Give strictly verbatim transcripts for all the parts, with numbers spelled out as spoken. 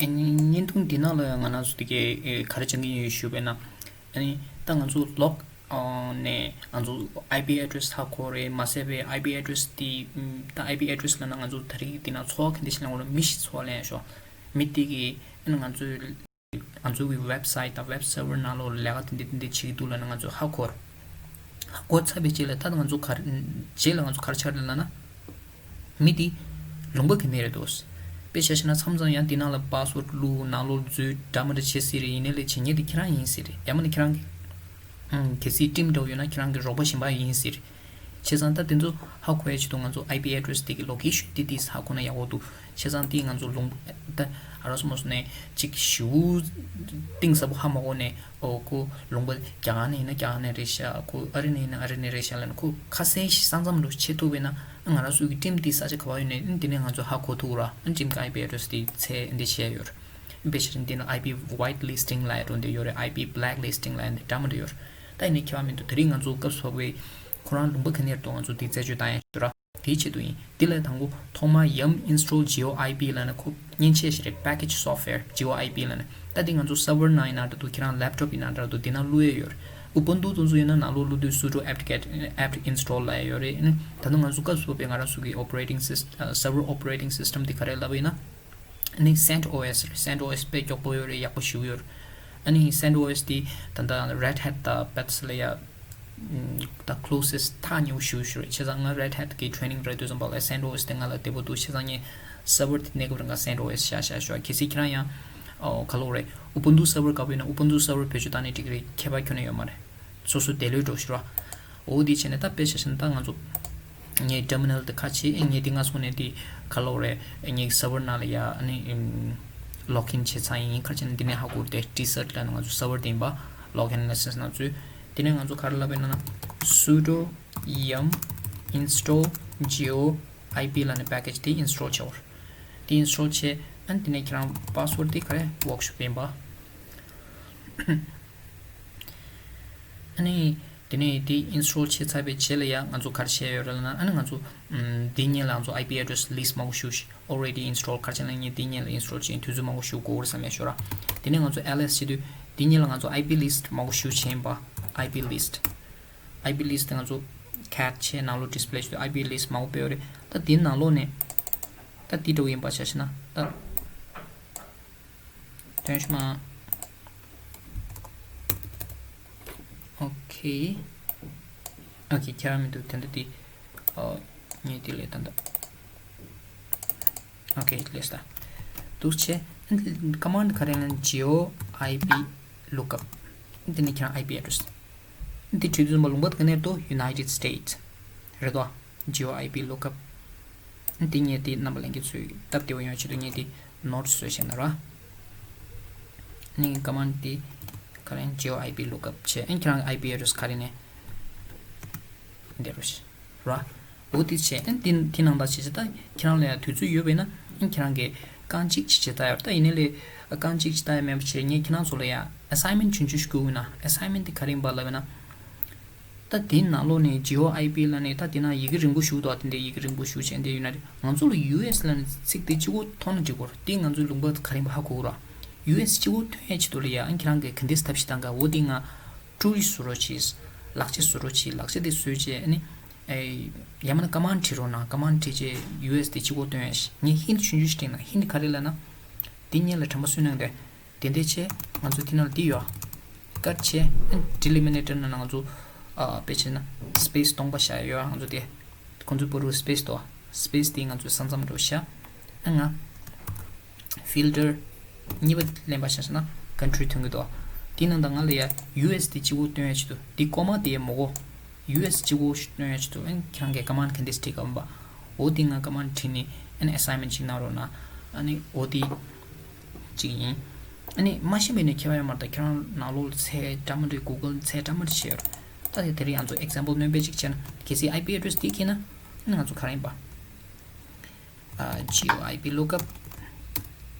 བརྙན་ཐུང་འདི་ནང་ལ་ཡང་ང་རང་ཚོ་དེ་གའི་ག་རེ་བྱེད་ཀྱི་ཡོད་ཞུས་པས་ན། ཨ་ནི་ད་ང་ཚོ་ལོག་ནས་ང་ཚོ་ཨའི་པི་ཨེ་ཌི་རེ་སི་ཧ་གོ་རེད་མ་ཟད་པའི་ཨའི་པི་ཨེ་ཌི་རེ་སི་དེ་ད་ཨའི་པི་ཨེ་ཌི་རེ་སི་ལབ་ན་ང་ཚོ་ད་རེས་འདི་ན་ཚོར་བ་ག་འདྲ་ཞིག་ལེན་དགོས་རེད། མི་ཞིག་ཚོར་བ་ལེན་ཡ་ཤོག་མི་དེ་གིས་ཨ་ནི་ང་ཚོའི་ང་ཚོ་གི་ཝེབ་སའིཊ་དང་ཝེབ་སར་ཝར་ནང་ལོགས་ལ་ལས་ཀ་དེ་འདྲ་དེ་འདྲ་བྱེད་ཀྱི་འདུག་ལབ་ན་ང་ཚོས་ཧ་གོ། ཧ་གོ་ཚར་བའི་རྗེས་ལ་ད་ང་ཚོ་ག་རེ་རྗེས་ལ་ང་ཚོ་ག་རེ་ཆགས་རེད་ལབ་ན། མི་དེ་ལུང་པ་ག་ནས་རེད་འདུག་དཔེ་བཞག་བཞག་ན་མཚམས་མཚམས་ཡང་དེ་ནང་ལ་པཱ་སི་ཝར་ཌི་བླུགས་ནང་ལོགས་འཛུལ་འདྲ་མི་འདྲ་བྱེད་སྲིད་རེད། ཡིན་ནའི་ལས་བྱེད་མཁན་དེ་ཁྱེད་རང་ཡིན་སྲིད་རེད། ཡང་མིན་ན་ཁྱེད་རང་གི་ཨང་གལ་སྲིད་ཊིམ་འདྲ་བོ་ཡོད་ན་ཁྱེད་རང་གི་རོགས་པ་གཞན་པ་ཡིན་སྲིད་རེད། བྱས་ཙང་ད་དེ་ཚོ་ཧ་གོ་ཡ་ཆེད་དུ་ང་ཚོ་ཨའི་པི་ཨེ་ཌི་རེ་སི་དེ་གི་ལོ་ཀེ་ཤན་དེ་དེ་ཧ་གོ་ན་ཡག་པོ་འདུག་བྱས་ཙང་དེ་ང་ཚོ་ལུང་ད་ཨ་རོ་སོ་མོ་སོ་ནས་ཅིག་ཞུ་གཏིང་ཟབ་པོ་ཧ་མ་གོ་ནས་ཨོ་ཁོ་ལུང་པ་རྒྱ་གར་ནས་ཡིན་ན་རྒྱ་གར་ནས་རེད་ཤག་ཁོ་ཨ་རི་ནས་ཡིན་ན་ཨ་རི་ནས་རེད་ཤག་ལབ་ནས་ཁོ་ཁ་གསལ་ཞིག་ས་མཚམས་འགྲོ་བྱེད་ཐུབ་པས་ན་ང་རང་ཚོའི་གི་ཊིམ་དེ་ས་ཆ་ག་པར་ཡོད་ནས་དེ་ནས་ང་ཚོ་ཧ་གོ་ཐུབ་ར། ཊིམ་གི་ཨའི་པི་ཨེ་ཌི་རེ་སི་དེ་ཚད་འདི་བྱས་ཡོད་ར། དཔེ་ཆ་འདི་ན་ཨའི་པི་ཝའིཊ་ལི་སི་ཊིང་ལབ་ཡ་འདྲ་བོ་འདི་ཡོད་རེད། ཨའི་པི་བྷི་ལེག་ལི་སི་ཊིང་ལབ་ཡ་འདི་འདྲ་མི་འདྲ་ཡོད་རེད། ད་ཡིན་ནའི་ཁྱད་པར་མི་འདུག་དེ་རིང་ང་ཚོ་སྐབས་སུ་བབས་པའི་ཁོ་རང་ལུང་པ་ག་ནས་རེད་འདུག་ང་ཚོ་དེ་རྩད་གཅོད་བཏང་ཡ་ཞུ་ར། དེའི་ཆེད་དུ་ཡིན། དེ་ལས་དང་པོ་ཐོག་མར་yum install geo I P ལབ་ན་ཁོ་མཉེན་ཆས་ཤིག་རེད། package software geo I P ལབ་ན་ད་དེ་ང་ཚོ་སར་ཝར་ནང་ཡིན་ན་འདྲ་འདུག་ཁྱེད་རང་ལེབ་ཊོབ་ཡིན་ན་འདྲ་འདུག་དེ་ནང་བླུག་ཡས་ཡོད་རེད། ཨུ་བུན་ཏུ་དེ་ཚོ་ཡིན་ན་ནང་ལོགས་བླུག་དུས་sudo apt get apt install ལབ་ཡས་ཡོད་རེད། ཨ་ནི་ད་ནི་ང་ཚོ་སྐབས་སུ་བབས་པའི་ང་རང་ཚོ་གི་operating system server operating system དེ་ག་རེ་ལབ་པ་ཡིན་ན། ཨ་ནི་སེན་ཊོ་ཨོ་ཨེས་རེད། སེན་ཊོ་ཨོ་ཨེས་དཔེ་མགྱོགས་པོ་ཡོད་རེད། ཡག་པོ་ཞེ་པོ་ཡོད་རེད། ཨ་ནི་སེན་ཊོ་ཨོ་ཨེས་དེ་ད་ལྟ་རེཌ་ཧེཊ་དང་པེ་ཐི་ལ་ཡ་ད་ཀློ་སེསི་ཊི་ཐག་ཉེ་པོ་ཞེ་པོ་ཞིག་རེད། བྱས་ཙང་ང་རེཌ་ཧེཊ་གི་ཊེ་རེ་ནིང་རག་དུས་ཙམ་པ་ལ་སེན་ཊོ་ཨོ་ཨེས་དེ་ང་ལ་བདེ་པོ་འདུག་བྱས་ཙང་ངས་སར་ཝར་དེ་གནས་སྐབས་རིང་ག་སེན་ཊོ་ཨོ་ཨེས་བཞག་བཞག་ཞོག་གལ་སྲིད་ཁྱེད་རང་ཡང་ཨོ་ག་ལབ་དགོས་རེད། ཨུ་བུན་ཏུ་སར་ཝར་དགའ་པོ་ཡོད་ན་ཨུ་བུན་ཏུ་སར་ཝར་བེད་སྤྱོད་བཏང་ནས་འགྲིག་གི་རེད། ཁྱད་པར་ཁྱོན་ནས་ཡོད་མ་རེད། སོ་སོ་དེ་ལོས་འགྲོ་ཤི་རོ། འོ་དེ་བྱས་ནས་ད་དཔེ་ཆ་བཞག་ན་ད་ང་ཚོ་ངས་ཊེར་མི་ནལ་དེ་ཁ་ཕྱེ། ངས་དེ་སྔ་སོང་ནས་དེ་ག་ལབ་དགོས་རེད། ངས་སར་ཝར་ནང་ལ་ཡ་ཨ་ནི་ལོག་ཨིན་བྱས་ཚར་ཡིན། ག་རེ་བྱས་ན་འདི་ནས་ཧ་གོ་དེ་ཊི་སར་ཊི་ལབ་ན་ང་ཚོ་སར་ཝར་དེ་ཡིན་པ། ལོག་ཨིན་ལའི་སེན་སི་ནང་ཚུད། དེ་ནས་ང་ཚོ་ག་རེ་ལབ་པ་ཡིན་ན་sudo yum install geo I P ལབ་ནས་པེ་ཀེ་ཇི་དེ་ཨིན་སི་ཊོལ་བྱེད་དགོས་རེད། དེ་ཨིན་སི་ཊོལ་བྱས། ཨ་ནི་དེ་ནས་ཁྱེད་རང་པཱ་སི་ཝར་དེ་ག་རེ་ཝོག་ཤོབ་ཡིན་པ། ཨ་ནི་དེ་ནས་དེ་ཨིན་སི་ཊོལ་བྱས་ཚར་བའི་རྗེས་ལ་ཡང་ང་ཚོ་ག་རེ་བྱས་ཡོད་རེད་ལབ་ན། ཨ་ནི་ང་ཚོ་ཨམ་དེའི་སྔོན་ལ་ང་ཚོ་I P address list མང་པོ་ཞིག་already install ག་རེ་བྱས་ན་ངས་དེའི་སྔོན་ལ་ཨིན་སི་ཊོལ་བྱས་དུས་ཚོད་མང་པོ་ཞིག་འགོར་བསམ་ཡས་ཤོར་ར། དེ་ནས་ང་ཚོ་ལ་ཨེས་བྱེད་དུས་དེའི་སྔོན་ལ་ང་ཚོ་I P list མང་པོ་ཞིག་བྱས་ཡིན་པ། I P list I P list དེ་ང་ཚོ་ཁེཊ་བྱས་ནང་ལོགས་ཌིས་པི་ལེ་བྱེད་དུས་I P list མང་པོ་སྤེལ་བ་རེད། ད་དེའི་ནང་ལོགས་ནས་ད་དེ་འདྲ་བོ་ཡིན་པ་ཆ་བཞག་ན་ད། ཐོན་ཤི་མ། ཨོ་ཁེ། ཨོ་ཁེ། ཁྱེད་རང་མི་འདུག་དེ་འདྲ་དེ། ཨོ། ངས་དེ་ལས་ད་འདྲ། ཨོ་ཁེ། ལས་ད། འདུག་བྱས། ཀ་མན་ཌི་ག་རེ་ལབ་ན་geo I P lookup། འདི་ནི་ཁྱེད་རང་I P address། འདི་བྲིས་དུས་ཙམ་པ་ལུང་པ་ག་ནས་འདུག United States རེད་དོ། Geo I P lookup། འདི་ངས་འདི་རྣམ་པ་ལྷན་རྒྱས་ཚོས་སྟབས་བདེ་བོ་ཡོང་ཆེད་དུ་ངས་འདི་ནོཊ་བཟོས་བཞག་ན་ར། ནི་ཀ་མན་ཌི་འདི་ག་རེ་geo I P lookup བྱས། ཨན་ཁྱེད་རང་གི་I P address ག་རེ་ནས་འདི་རུ་ཤི་ར། འོ་དེ་བྱས། ཨན་དེ་དེ་ནང་ལྟར་བྱས་བྱས་ད་ཁྱེད་རང་ལ་ཡང་དུས་ཚོད་ཡོད་པས་ན་ཨན་ཁྱེད་རང་གི་རྐང་གཅིག་བྱས་བྱས་ད་ཡོད་ད་ཡིན་ནའི་ལས་རྐང་གཅིག་བྱས་ད་ཡོད་མེད་པ་བྱས། ངས་ཁྱེད་རང་ཚོ་ལ་ཡང་assignment ཆུང་ཆུང་ཞིག་བསྐུར་ན། assignment དེ་ག་རེ་ཡིན་པ་ལབ་ན། ད་དེའི་ནང་ལོགས་ནས་geo I P ལབ་ནས་ད་དེ་ན་ཡི་གེ་རིང་པོ་ཞིག་འདུག་ཨ་དེ་འདྲའི་ཡི་གེ་རིང་པོ་ཞིག་བྱས་འདི་ཡོད་ན་རེད། ང་ཚོ་ལ་U S ལབ་ནས་ཚིག་དེ་གཅིག་པོ་མཐོང་ན་འགྲིག་གོ་ར། དེ་ང་ཚོའི་ལུང་པ་ག་རེ་ཡིན་པ་ཧ་གོ་གོ་ར། U S གཅིག་པོ་ཐོན་ཡས་ཆེད་དུ་ལ་ཡ་ཨ་ཁྱེད་རང་གི་ག་འདྲས་ཐབས་ཤིག་བཏང་ག་འོ་དེ་ང་ཀྲུའུ་རི་བཟོ་རོགས་བྱེད། ལག་ཆ་བཟོ་རོགས་བྱེད། ལག་ཆ་དེ་བཟོས་བྱས་ཨ་ནི་ཡ་མ་ན་ཀ་མན་ཌི་བྲིས་རོགས་གནང་། ཀ་མན་ཌི་བྲིས་བྱས་U S དེ་གཅིག་པོ་ཐོན་ཡས་ཤིག་ངས་ཧིན་ཊི་ཆུང་ཆུང་ཞིག་སྤྲད་ན། ཧིན་ཊི་ག་རེ་ལབ་ན། དེ་སྔོན་ལ་དྲན་པ་གསོས་གནང་དེ། དེ་འདྲས་བྱས་ང་ཚོ་དེ་ནང་ལ་འདི་ཡོད། ཀཊ་བྱས་ཨ་ཌི་ལི་མི་ནེ་ཊར་ནང་ང་ཚོ་ཨ་དཔེ་བྱས་ན་སི་པེ་སི་སྟོང་པ་བཞག་ཡོད། ང་ཚོ་དེ་ཁོང་ཚོའི་པོ་རུ་སི་པེ་སི་དོ། སི་པེ་སི་དེ་ང་ཚོའི་ས་མཚམས་འགྲོ་བཞག་ཨ་ང་ཕིལ་ཊར་གཉིས་པ་ལེན་པ་བཞག་ན་ཀན་ཊི་རི་ཐོན་གི་འདུག་དེ་ནང་ད་ང་ལ་ཡ་ཡུ་ཨེས་དེ་གཅིག་པོ་སྟོན་ཡ་ཆེད་དུ་དེ་ཀོ་མ་དེ་མོ་གོ་ཡུ་ཨེས་གཅིག་པོ་སྟོན་ཡ་ཆེད་དུ་ཨ་ནི་ཁྱེད་རང་གིས་ཀ་མན་ཌི་ག་འདྲས་བྲིས་ག་བ། འོ་དེ་ང་ཀ་མན་ཌི་བྲིས་ནས་ཨ་ནི་ཨེ་སའིན་མེན་ཊི་ཅིག་གནང་རོགས་གནང་། ཨ་ནི་འོ་དེ་གཅིག་ཡིན། ཨ་ནི་མ་ཤེས་པའི་ནས་ཁྱད་པར་ཡོད་མ་རེད། ད་ཁྱེད་རང་ནང་ལོགས་ཚད་འདྲ་མི་འདྲ་གུ་གལ་ཚད་འདྲ་མི་འདྲ་བྱས་ཡོད་རེད། ད་དེ་དེ་རིང་ང་ཚོ་ཨེག་ཛམ་པལ་སྨན་པ་གཅིག་བྱས་ན་གལ་སྲིད་ཨའི་པི་ཨེ་ཌི་རེ་སི་དེ་ཁྱེར་ན་ཨ་ནི་ང་ཚོ་ག་རེ་ཡིན་པ། ཨ། ཇི་ཨོ་ཨའི་པི་ལུག་ཨབ།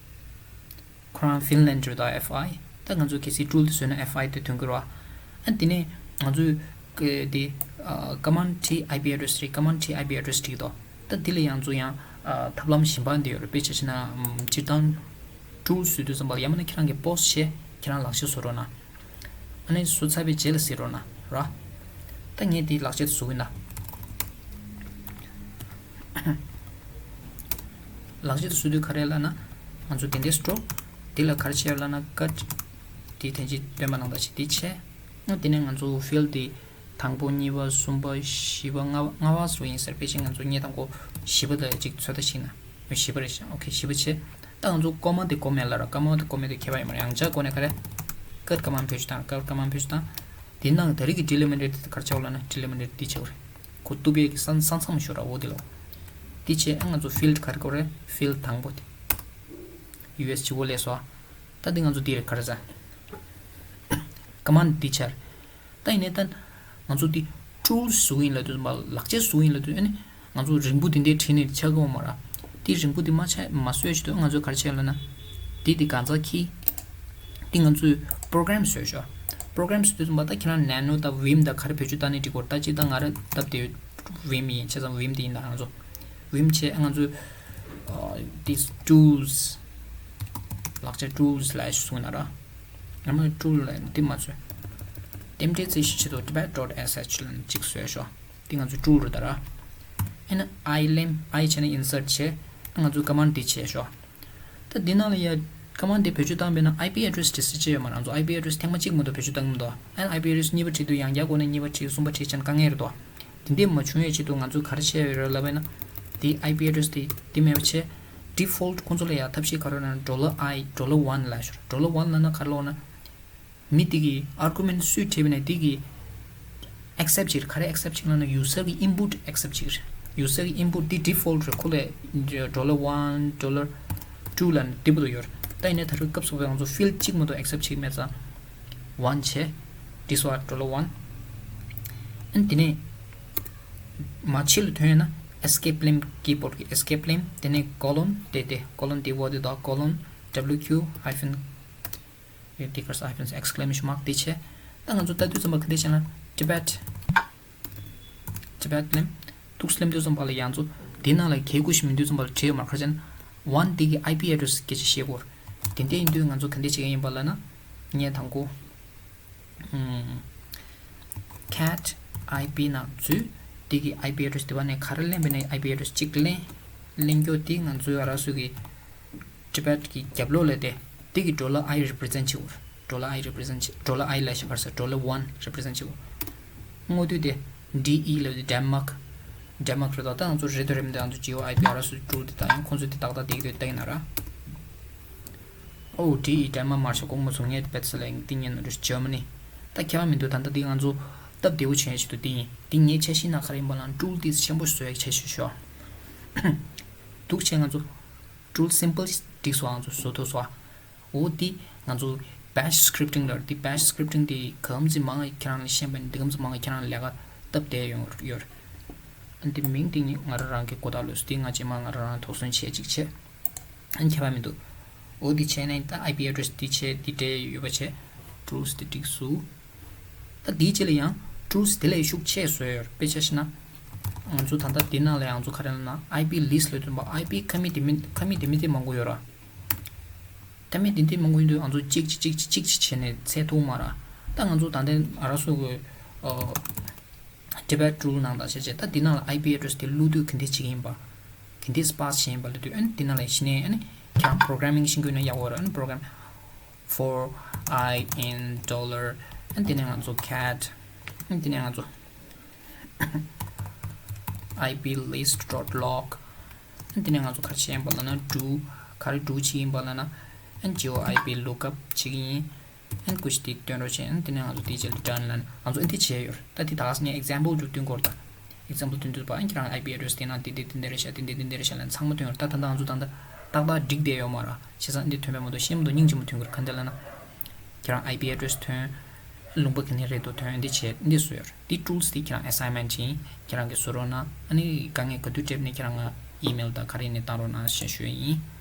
ཁོ་རང་ཕིན་ལན་ཌི་རེད་ད་ཨེཕ་ཨའི། ད་ང་ཚོ་གལ་སྲིད་ཊུལ་དེ་བཟོས་ན་ཨེཕ་ཨའི་དེ་ཐོན་གི་རེད་བ། ཨ་དེ་ནས་ང་ཚོས་ཀ་དེ་ཨ་ཀ་མན་ཌི་ཊི་ཨའི་པི་ཨེ་ཌི་རེ་སི་རེད། ཀ་མན་ཌི་ཊི་ཨའི་པི་ཨེ་ཌི་རེ་སི་བྲིས་ཀྱི་འདུག་ད་དེ་ལ་ཡང་ང་ཚོ་ཡང་ཨ་ཐབས་ལམ་གཞན་པ་འདི་ཡོད་རེད། དཔེ་ཆ་བཞག་ན་ཨམ་སྤྱིར་བཏང་ ཊུལ་བཟོ་དུས་ཙམ་པ་ལ་ཡང་མིན་ན་ཁྱེད་རང་གིས་པོ་སི་ཊི་བྱས་ཁྱེད་རང་ལག་ཁྱེར་བཟོ་རོགས་གནང་། ཨ་ནི་བཟོ་ཚར་བའི་རྗེས་ལ་གཟིགས་རོགས་གནང་ར། ད་ངས་འདི་ལག་ཁྱེར་བཟོ་གི་ཡིན་ད། ལག་ཁྱེར་བཟོ་དུས་ག་རེ་ལབ་ན། ང་ཚོ་དེ་འདྲའི་སི་ཊོག་འདི་ལ་ག་རེ་བྱས་ལབ་ན་ཀཊ། དེ་ཐེངས་གཅིག་སྟོན་པ་ནང་ལྟར་བྱས་དེ་བྱས། ཨ་དེ་ནས་ང་ཚོ་ཕིལ་དེ་དང་པོ་གཉིས་པ་གསུམ་པ་བཞི་པ་ལྔ་པ་ལྔ་པ་བཟོ་ཡིན་ཟེར། ཕལ་ཆེར་ང་ཚོ་ངས་དང་པོ་བཞི་པ་ལ་གཅིག་ཚོད་ལྟ་ཞིག་ན། བཞི་པ་རེད་ཤག་ཨོ་ཁེ། བཞི་པ་བྱས། ད་ང་ཚོ་ཀོ་མ་དེ་ཀོ་མེད་ལ་ར། ཀོ་མ་དེ་ཀོ་མེད་དེ་ཁྱད་པར་ཡོད་མ་རེད། ཡང་ཆ་ཀོ་ནས་ག་རེ། ཀཊ་ཀ་མན་ཌི་བེད་སྤྱོད་བཏང་། ཀཊ་ཀ་མན་ཌི་བེད་སྤྱོད་བཏང་། དེ་ནང་ད་རེས་ཀྱི་ཌི་ལི་མི་ཊེཌ་དེ་ག་རེ་ཆགས་ལབ་ན། ཌི་ལི་མི་ཊེཌ་འདི་ཆགས་རེད། ཁོ་གཏུབ་ཡས་ཀྱི་ས་ས་མཚམས་ཤོར་ར་འོ་དེ་ལ། དེ་བྱས་ཨ་ང་ཚོ་ཕིལ་ག་རེ་དགོས་རེད། ཕིལ་དང་པོ་དེ། ཡུ་ཨེས་བྱེད་པོ་ལས་སོ། ད་འདི་ང་ཚོ་འདི་རེད་ག་རེ་ཟ། ཀ་མན་ཌི་འདི་ཆགས་རེད། ད་ཡིན་ནའི་ད་ང་ཚོ་འདི་ཊུལ་བཟོ་གི་ཡིན་ལབ་དུས་མ་ལག་ཁྱེར་བཟོ་གི་ཡིན་ལབ་དུས་ཨ་ནི། ང་ཚོ་རིང་པོ་དེ་འདྲའི་བྲིས་ནས་ཆགས་ཀྱི་ཡོད་མ་རེད། དེ་རིང་པོ་དེ་མ་ཆགས་མ་བཟོས་ཆེད་དུ་ང་ཚོས་ག་རེ་བྱས་ལབ་ན། དེ་དེ་གང་ཚ་ཁྱི། དེ་ང་ཚོས་པོ་རོ་གྷ་རམ་བཟོས་ཤོག་པོ་རོ་གྷ་རམ་བཟོས་དུས་ཙམ་པ་ད་ཁྱེད་རང་ནེ་ནོ་དང་ཝིམ་དང་ག་རེ་བེད་སྤྱོད་བཏང་ནས་འབྲི་དགོས་རེད། ད་སྤྱིར་བཏང་ང་རང་སྟབས་བདེ་ཝིམ་ཡིན། བྱས་ཙང་ཝིམ་དེ་ཡིན། ད་ང་ཚོ་ཝིམ་བྱས་ང་ཚོས་ཨ་དེ་ཊུལ་ལག་ཆ་ཊུལ་ལབ་ཞིག་བཟོས་ན་ར། ང་མ་ཊུལ་ལབ་དེ་མ་བཟོས། རྟེན་འབྲེལ་རྩིས་ཞིབ་ཆེད་དུ་ཊི་བེཊ་ཌོཊ་ཨེས་ཨེཆ་ལབ་ནས་གཅིག་བཟོས་ཤོག་དེ་ང་ཚོའི་ཊུལ་རེད་ད་ར། ཨེ་ན་ཨའི་ལེམ་ཨའི་བྱས་ན་ཨིན་སརཊ་བྱས། ང་ཚོའི་ཀ་མན་ཌི་འདི་བྱས་ཤོག་ད་འདི་ནང་ལ་ཡ་ཀ་མན་ཌི་འདི་བེད་སྤྱོད་བཏང་བས་ན་ཨའི་པི་ཨེ་ཌི་རེ་སི་འབྲི་སྲིད་ཀྱི་ཡོད་མ་རེད། ང་ཚོ་ཨའི་པི་ཨེ་ཌི་རེ་སི་ཐེངས་མ་གཅིག་མ་གཏོགས་བེད་སྤྱོད་བཏང་གི་མི་འདུག་ཨ་ནི་ཨའི་པི་ཨེ་ཌི་རེ་སི་གཉིས་པ་བྲིས་དུས་ཡང་བསྐྱར་སྒོ་ནས་གཉིས་པ་བྲིས། གསུམ་པ་བྲིས་བྱས་ན་དཀའ་ངལ་རེད་དོ། དེ་འདྲས་མ་བྱུང་བའི་ཆེད་དུ་ང་ཚོས་ག་རེ་བྱས་ཡོད་རེད་ལབ་པས་ན། དེའི་ཨའི་པི་ཨེ་ཌི་རེ་སི་དེ་དེ་མེད་པ་བྱས། ཌི་ཕོལ་ཊི་ཁོང་ཚོ་ལ་ཡ་ཐབས་ཤེས་ག་རེ་ཡོད་ན་ཌོ་ལར་ཨའི་ཌོ་ལར་ཝན་ལབ་ཤོག་ཌོ་ལར་ཝན་ལབ་ན་ག་རེ་ལབ་ན། མི་དེ་གི་ཨར་གུ་མེན་ཊི་སུས་སྤྲད་པ་ཡིན་ན་དེ་གི་ཨེག་སེབ་ཊི་བྱེད་རེད། ག་རེ་ཨེག་སེབ་ཊི་བྱེད་ལབ་ན་ཡུ་ཟར་གི་ཨིན་པུཊ་ཨེག་སེབ་ཊི་བྱེད་རེད། ཡུ་ཟར་གི་ཨིན་པུཊ་དེ་ཌི་ཕོལ་ཊི་རེད། ཁོ་ལ་ཌོ་ལར་ཝན་ཌོ་ལར་ཊུ་ལབ་ནས་དེ་པོ་དེ་ཡོད་རེད། ད་ཡིན་ནའི་ད་རེས་སྐབས་སུ་བབས་ང་ཚོ་ཕིལ་ཌི་གཅིག་མ་གཏོགས་ཨེག་སེབ་ཊི་བྱེད་མེད་ཙང་ཝན་བྱས། ཌི་སོ་ཌོ་ལར་ཝན། ཨན་དེ་ནས་མ་ཕྱི་ལ་ཐོན་ཡོད་ན་ཨེ་སི་ཀེབ་ལེམ། ཀི་བྷོཌ་གི་ཨེ་སི་ཀེབ་ལེམ། དེ་ནས་ཀོ་ལོན། དེ་དེ་ཀོ་ལོན་དེ་བོ་དེ་དང་ཀོ་ལོན་ཌབ་ལིའུ་ཀིའུ་ཧའི་ཕན། དེ་གར་ས་ཧའི་ཕན་ཨེག་སི་ཀི་ལེ་མེ་ཤན་མཱག་དེ་བྱས། ད་ང་ཚོ་ལྟ་དུས་ཙམ་པ་ག་འདྲས་བྱས་ན་ཊི་བེཊ། ཊི་བེཊ་ལེམ། ཏོག་ཙམ་ལེམ་དུས་ཙམ་པ་ལ་ཡང་ཚོ་དེ་ནང་ལ་གལ་དགོས་ཤིག་མིན་དུས་ཙམ་པ་ལ་བྲིས་ཡོད་མ་རེད། ག་རེ་བྱས་ན་ཝན་དེ་གི་ཨའི་པི་ཨེ་ཌི་རེ་སི་སྐད་ཆ་བཤད་དགོས་རེད། དེ་འདྲས་ཡིན་དུས་ང་ཚོ་ག་འདྲས་བྱེད་ཀྱི་ཡིན་པ་ལབ་ན། ངས་དང་པོ་ཁེཊ་ཨའི་པི་ནང་འཛུལ། དེ་གི་ཨའི་པི་ཨེ་ཌི་རེ་སི་དེ་བ་ནས་ག་རེ་ལེན་པ་ཡིན་ན་ཨའི་པི་ཨེ་ཌི་རེ་སི་གཅིག་ལེན། ལེན་རྒྱུ་དེ་ང་ཚོའི་ཨ་ར་སུ་གི་ཊི་བེཊ་གི་རྒྱབ་ལོགས་ལ་དེ། དེ་གི་ཌོ་ལར་ཨའི་རི་པི་རི་ཛེན་ཊི་བྱེད་དགོས། ཌོ་ལར་ཨའི་རི་པི་རི་ཛེན་ཊི་བྱེད། ཌོ་ལར་ཨའི་ལབ་ཤག་ག་རེ་ཟེར། ཌོ་ལར་ཝན་རི་པི་རི་ཛེན་ཊི་བྱེད་དགོས། དངོས་དུས་དེ་ཌི་ཨི་ལབ་དེ་ཌེན་མཱག་ཌེན་མཱག་རེད་དོ། ད་ང་ཚོ་རེད་དོ་རེད་མི་འདུག་ང་ཚོ་ཇི་ཨོ་ཨའི་པི་ཨ་ར་སུ་ཊུལ་དེ་ད་ཡང་ཁོང་ཚོས་དེ་ཏག་ཏག་དེ་གི་དེ་ལྟ་ཡིན་ན་ར། ཨོ་ཌི་ཨི་ཌེན་མཱག་མ་རེད་ཤག་དགོངས་པ་མ་ཚོམ། ངས་དཔེ་ཚ་ལ་ཡང་ཏིང་ངེ་ནོ་རེ་ཇར་མ་ནི། ད་ཁྱད་པར་མི་འདུག་ད་ལྟ་དེ་ང་ཚོ་སྟབས་བདེ་བོ་བྱེད་ཡ་ཆེད་དུ་དེ་ཡིན། དེ་ངའི་འཆར་གཞིའི་ནང་ག་རེ་ཡིན་པ་ལབ་ན་ཊུལ་དེ་ཆེན་པོ་བཟོ་ཡ་འཆར་གཞི་ཤོག་འདུག་བྱས་ང་ཚོ་ཊུལ་སིམ་པལ་འགྲིག་སོང་། ང་ཚོ་བཟོ་ཐུབ་སོང་། འོ་དེ་ང་ཚོ་བེཆ་སི་ཀི་རིབ་ཊིང་ལབ་རེད། དེ་བེཆ་སི་ཀི་རིབ་ཊིང་དེ་གང་ཙམ་མང་ང་ཁྱེད་རང་ལ་ཤེས་པ་ཡིན་ན་དེ་གང་ཙམ་མང་ང་ཁྱེད་རང་ལ་ལས་ཀ་སྟབས་བདེ་ཡོང་ཡོད་རེད། ཨ་ནི་དེ་མིང་དེ་ནི་ང་རང་རང་གི་གོ་བརྡ་ལོས་སུ་དེ་ང་རྗེས་མ་ང་རང་རང་དོགས་ཟོན་བྱེད་ཅིག་བྱེད། ཨ་ནི་ཁྱད་པར་མི་འདུག་འོ་དེ་བྱས་ནས་ད་ཨའི་པི་ཨེ་ཌི་རེ་སི་དེ་བྱས་དེ་འདྲས་ཡོད་པ་བྱས། ཊུལ་སི་དེ་འགྲིག་སོང་། ད་དེའི་རྗེས་ལ་ཡང་ཊུལ་སི་དེ་ལས་ཤུགས་ཆེ་བཟོས་ཡོད་རེད། དཔེ་ཆ་བཞག་ན། ང་ཚོ་ད་ལྟ་དེ་ནང་ལ་ཡང་ང་ཚོ་ག་རེ་ལབ་ན་ཨའི་པི་ལིསི་ལབ་དུས་ཙམ་པ་ཨའི་པི་ཁ་མིག་དེ་མི་ཁ་མིག་དེ་མི་དེ་མང་པོ་ཡོད་ར། ད་མི་དེ་འདི་མང་པོ་ཡིན་དུས་ང་ཚོ་གཅིག་གཅིག་གཅིག་གཅིག་གཅིག་བྱས་ནས་ཚད་ཐུབ་མ་ར། ད་ང་ཚོ་ད་ལྟའི་ཨ་ར་སོ་གི་ཨ་ཊི་བེཊ་ཊུལ་ནང་དང་བྱས་བྱས་ད་འདི་ནང་ལ་ཨའི་པི་ཨེ་ཌི་རེ་སི་དེ་བླུག་དུས་ག་འདྲས་བྱེད་ཀྱི་ཡིན་པ། ག་འདྲས་པ་སི་བྱེད་ཀྱི་ཡིན་པ་ལབ་དུས་ཨ་ནི་འདི་ནང་ལ་གཞི་ནས་ཨ་ནི་ཁྱེད་རང་པོ་རོ་གྷ་ར་མིང་ཤེས་ཀྱི་ཡོད་ན་ཡག་པོ་ར། ཨ་ནི་པོ་རོ་གྷ་རམ་for I in dollar ཨ་ནི་དེ་ནས་ང་ཚོ་ཁེཊ་ཨ་ནི་དེ་ནས་ང་ཚོ་ཨའི་པི་ལིསི་ཌོཊ་ལོག་ཨ་ནི་དེ་ནས་ང་ཚོ་ག་རེ་བྱེད་ཀྱི་ཡིན་པ་ལབ་ན་ཌུ་ག་རེ་ཌུ་བྱེད་ཀྱི་ཡིན་པ་ལབ་ན་ཨ་ནི་ཇི་ཨོ་ཨའི་པི་ལུག་ཨབ་བྱེད་ཀྱི་ཡིན། ཨ་ནི་ཀུ་ཤི་དེ་སྟོན་རོགས་བྱེད། ཨ་ནི་དེ་ནས་ང་ཚོ་དེའི་རྗེས་ལ་ཌན་ལབ་ནས་ང་ཚོ་ཨ་ནི་དེ་བྱས་ཡོད། ད་དེ་ད་ག་ས་ངས་ཨེག་ཛམ་པལ་ཅིག་སྟོན་གྱི་ཡོད་རེད་ད། ཨེག་ཛམ་པལ་སྟོན་དུས་པ་ཨ་ནི་ཁྱེད་རང་ཨའི་པི་ཨེ་ཌི་རེ་སི་དེ་ནང་དེ་དེ་དེ་འདྲ་རེད་ཤག་དེ་འདྲ་དེ་འདྲ་རེད་ཤག་ལབ་ནས་ཚང་མ་སྟོན་ཡོད་རེད། ད་ད་ལྟ་ང་ཚོ་ད་ལྟ་ཏག་ཏག་འགྲིག་བསྡད་ཡོད་མ་རེད། བྱས་ཙང་ཨ་ནི་དེ་ཐོན་པ་མ་གཏོགས་ཤེས་མི་འདུག་སྙིང་རྗེ་མོ་ཐོན་གྱི་རེད། ག་འདྲ་ལབ་ན། ཁྱེད་རང་ཨའི་པི་ཨེ་ཌི་རེ་སི་ཐོན། ལུང་པ་ག་ནས་རེད་འདུག་ཐོན། འདི་བྱས་འདི་བཟོས་ཡོད་རེད། འདི་ཊུལ་སི་འདི་ཁྱེད་རང་ཨེ་སའིན་མེན་ཊི་ཡིན། ཁྱེད་རང་གིས་བཟོ་རོགས་གནང་། ཨ་ནི་དཀའ་ངལ་ག་དུས་འཕྲད་ནས་ཁྱེད་རང་ང་ཨི་མེལ་དང་ག་རེ་ནས་བཏང་རོགས་གནང་ཞེས་ཞུ་ཡ་ཡིན།